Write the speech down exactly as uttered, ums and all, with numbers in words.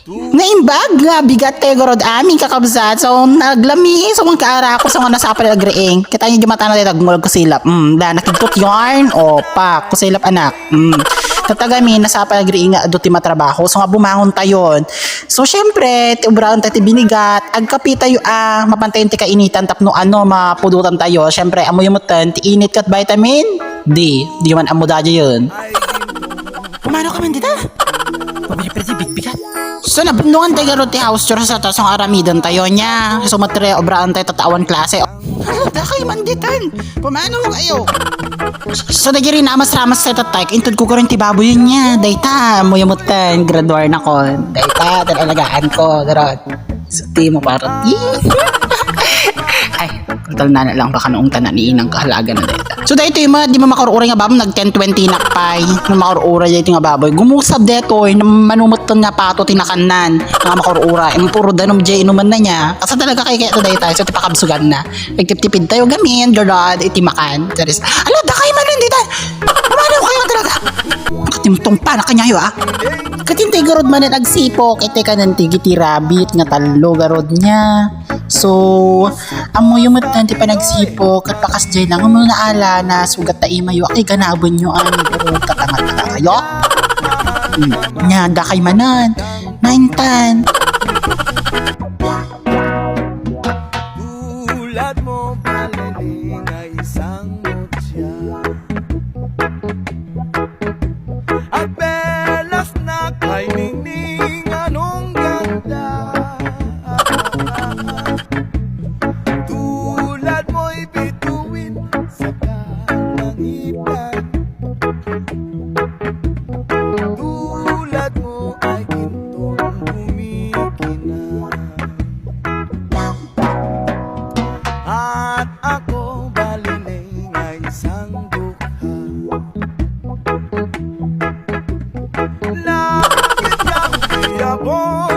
Naimbag nga bigat tayo garud amin kakabsat. So, naglami. So, ang kaara ko. So, nga nasapal agriing. Kita niyo, di matana tayo tagmul ko silap. Mm, da, nakigtot yarn. O, pa, ko silap, anak. Mm. Tatagami, nasapal agriing nga adu ti matrabaho. So, nga bumangon tayo. So, syempre, ti ubraon tayo ti binigat. Agkapi tayo, ah, mapantayon ti kainitan tapno ano, mapudutan tayo. Syempre, amoy mutan, ti init kat vitamin D. Di man amo da yun. Kumano ka man dita? Pabili pa di bigbigat. So, nabundungan tayo garud ti house chores sa tasong aramidan tayo niya. So, matre, obraan tayo tatawan klase. Ano, dakay man ditan. Pumano kayo? So, dagiri namas-ramas tayo tatay. Intud ko karon ti baboy niya. Dayta, muyamutan. Graduar na ko. Dayta, talagaan ko. Garod. So, di mo parang, ay, total na lang baka noong tanan ni inang kahalaga na dayta. So, dayta yung mga di mo makaruray nga baboy, nag ten twenty na pay. Nung makaruray dayta nga baboy. Gumusab detoy, na manumot ton nga pato, tinakan nan. Nga makaruray. Ang puro danom, jay, inuman na niya. Asa talaga kay kaya to dayta? So, tipakabsugan na. Nagtiptipid tayo gamin, garod, iti makan. Charis, ala, dakay man, hindi tayo. Kumano kayo talaga? Katimtong pa na kanyayo, ah. Katintay garod manen agsipok, iti kanan ti giti rabbit nga tallo garod niya. So, amoyo met ti panagsipok, ket bakas jay lang, amo naala na, sugat ta imayo, ay ganaben yo, ay, garod, katamat na kayo. Hmm. Nya, dakay manan. Naintan. Tulad mo, balili nga isang mutya. At perlas na kay ningning anong ganda. Tulad mo'y bituin sa kalangitan. Tulad mo ay gintong gumikinang. At ako balili nga isang dukha. Langit nga tiyabo.